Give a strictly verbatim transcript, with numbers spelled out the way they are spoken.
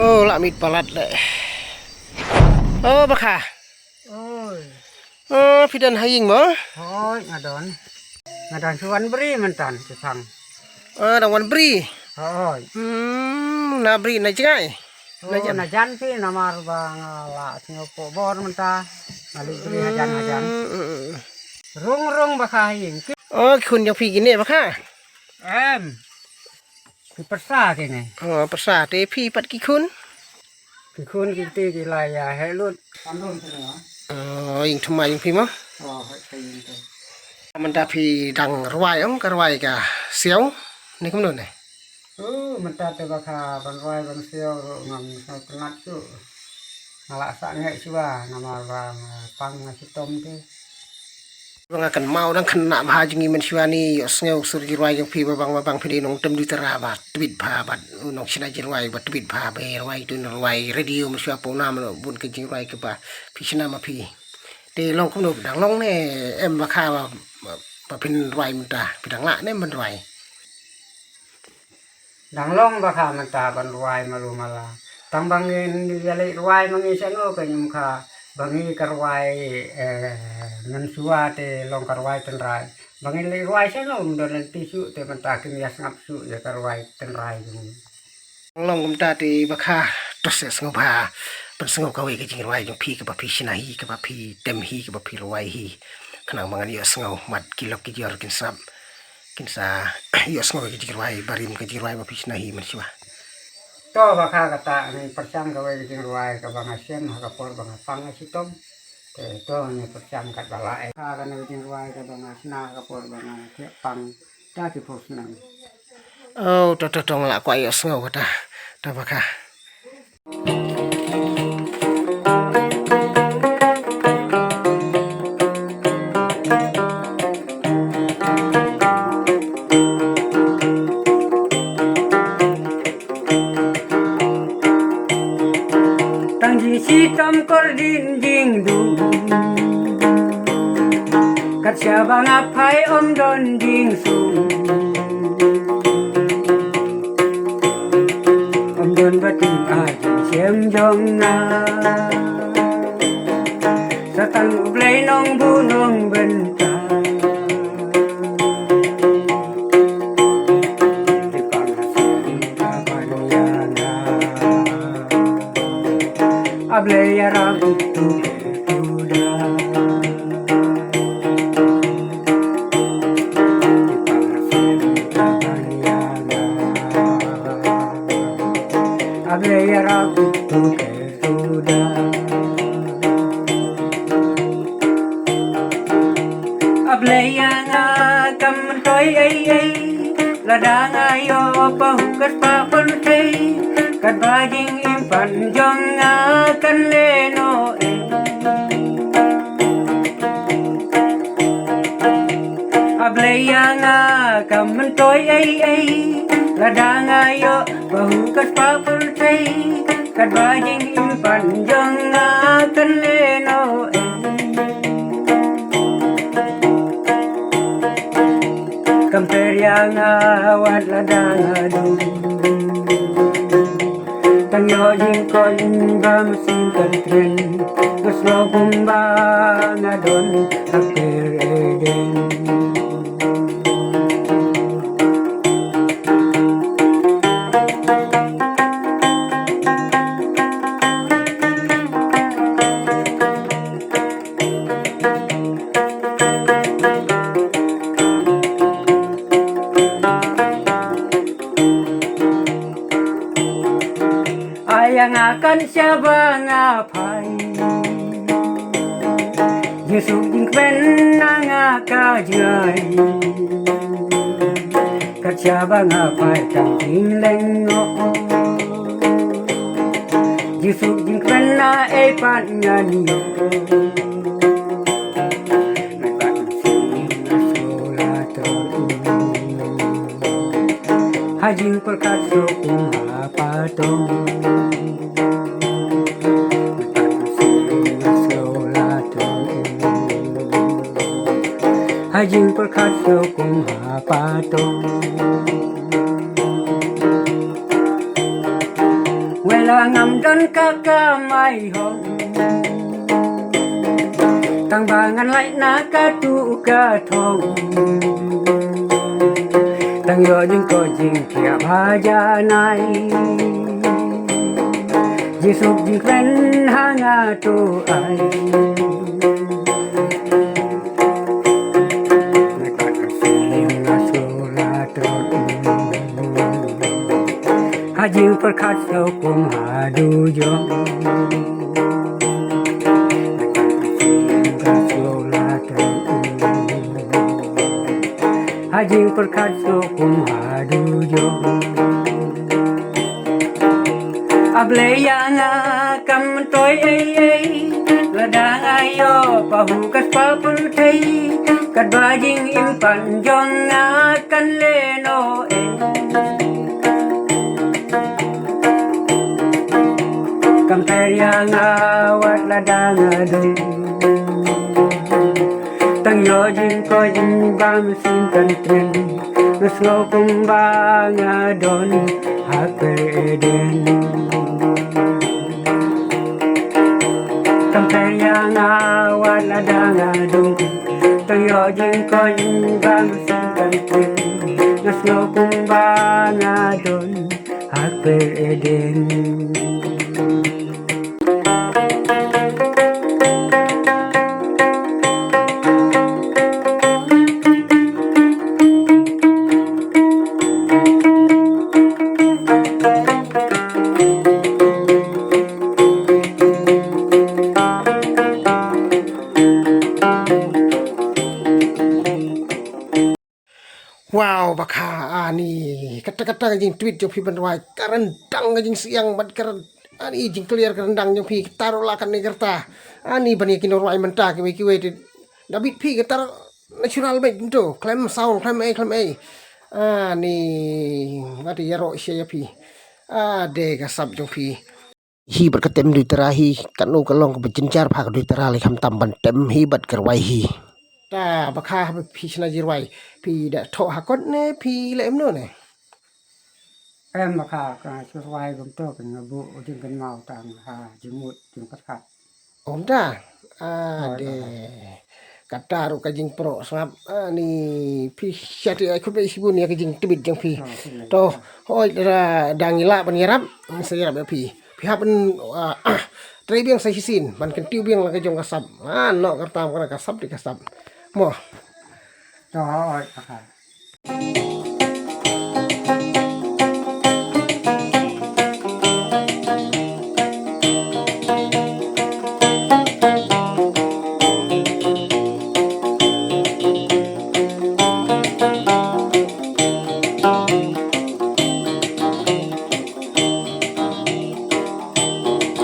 Oh, la miet palat de. Oh, Bakha. Oi. Oh, phi don ha ïing mo? Hoi, nga don. Nga don shu wan bri mynta, shu sang. Oh, dang wan bri. Hoi. Hmm, na bri na jngai. Oh, na jan. Na jan phi, namar ba nga la sngewpoh bor mynta. Nga leit bri hajan hajan. Hmm, hmm, hmm. Rung rung Bakha ha ïing. Oh, ki khun jong phi kine Bakha? Em. Ki pyrsa kine. Oh, pyrsa te phi pat ki khun? Ki khun ki kti ki la ïa heh lut. Kam don sini ma. Oh, ïing thma ïing phi ma? Oh, heh ka ïing tu. Mynta phi dang rwai ong ka rwai ka siaw. Ni kumno ne? Oh, mynta te Bakha ban rwai ban siaw ruh ngam sngewtynnat shuh. Nga la sah ngeit shuwa namar ba nga pang nga shitom te. Ba nga kynmaw dang khynnah bha jong ngi mynshuwa, ngi ïohsngew sur jingrwai jong phi ba bang ba bang phi dei nongtem duitara ba tbit bha bad u nongshna jingrwai ba tbit bha ba rwai tun rwai radio mynshuwa, pynbna bun ka jingrwai kaba phi shna ma phi. Te long kumno, dang long ne em Bakha ba, ba, ba phin rwai mynta, phi dang lah ne em ban rwai? Dang long Bakha mynta ban rwai malu mala. Tang ba ngin ïa leit rwai ma ngi shano ka ñium kha ba ngi ka rwai, eh, mynshuwa te long ka rwai tynrai. Ba ngin leit rwai shano ym don lynti shuh te mynta kim ïa sngap shuh ïa ka rwai tynrai jong ngi. Dang long kumta te Bakha, to sngewbha pynsngew kawei ka jingrwai jong phi kaba phi shna hi, kaba phi tem hi, kaba phi rwai hi. Khnang ba ngan ïohsngew, bad ki lok ki jor kin sngap. Kin sa ïohsngew ka jingrwai barim, ka jingrwai ba phi shna hi mynshuwa. To Bakha, kata ngan pyrshang kawei ka jingrwai kaba nga shem ha ka por ba nga pang nga shitom. Te to ngan pyrshang katba lah eh. Ka kane ka jingrwai kaba nga shna ha ka por ba nga pang da ki phew snem. Oh, to to to, nga la kwah ïohsngew kata. To Bakha. Tang jingshitom kordin jingduh, kat shaba nga phai ym don jingsuk. Ym don ba tip ha jingshem jong nga. Sa tang U Blei nongbuh nongbynta. Te pang ha sien ka ban ïa nga. A Blei ïarap ïa utu u khynnah. Te pang ha sien ka ban ïa nga. A Blei ïarap ïa utu u khynnah. A Blei ïa nga kam myntoi ei ei, lada nga ïoh pahuh ka spah pyrthei, katba jingim pan jong nga kan leh noh ei. A Blei ïa nga kam myntoi ei ei, lada nga ïoh pahuh ka spah pyrthei, katba jingim pan jong nga kan leh noh ei. Kam pher ïa nga wat lada nga dum. Tang ïoh jingkoit ba mynsiem kan kren, nga sngew kumba nga don ha kper Eden. Ai ïa nga kan shaba nga phai, jingsuk jingkmen na nga ka jngai. Kat shaba nga phai tang jingleng noh, jingsuk jingkmen na ei pat ngan ïoh. Mynta nga sngew la tong ha jingpyrkhat suk kum ha patong. Mynta nga sngew la tong ha jingpyrkhat suk kum ha patong. Pela ngam don ka kamai hok, tang ba ngan lait na katu ka thong. Tang ïoh jingkoit jingkhiah ba janai, jingsuk jingkmen ha nga tu ai. Nga kat ka sing nga sula trot, ha jingpyrkhat sngewkum ha dujok. Nga kat ka sing nga sula trot, ha jingpyrkhat sngewkum ha dujok. A Blei ïa nga kam myntoi ei ei, lada nga ïoh pahuh ka spah pyrthei, katba jingim pan jong nga kan leh noh ei. Kam pher ïa nga wat lada nga don, tang ïoh jingkoit jingbam shisien kan kren. Nga sngew kumba nga don ha kper Eden. Kam pher ïa nga wat lada nga don, tang ïoh jingkoit jingbam shisien kan kren. Nga sngew kumba nga don ha kper Eden. Wow, bakha, ani. Kata kata ka jingtweet jong phi ban rwai. Ka ryndang ka jingsiang bad ka ryn-, ani jingklir ka ryndang jong phi. Kata ruh la kane ka rta. Ani ban ïa ki nongrwai mynta kiwei kiwei te. Da bit phi kata ruh natural bad to. Khlem sound, khlem ei, khlem ei. Ani. Mati ïaroh sha ïa phi. Ade ka sap jong phi. Hi bad ka tem dui tara hi, katno ka long kaba jynjar bha ka dui tara lei khamtam ban tem hi bad ka rwai hi. Ta bakha haba phi shna jingrwai, phi da thoh ha kot ne phi leh kumno ne? Em bakha, ka shu rwai kumto, ka nga buh jingkynmaw tang ha jingmut jingpyrkhat. Kumta. Ade. Kata ruh ka jingpyrkhat sngap. Ani phi sha te ai khut ba i shibun ïa ka jingtbit jong phi. To, hoi da, da ngi lah ban ïarap, sa ïarap ïa phi. Phi hap ban, ah, ah, trei biang sa shisien ban kyntiew biang la ka jong ka sap. Ah, noh ka rta ka sap te ka sap. Mo. To, hoi, bakha.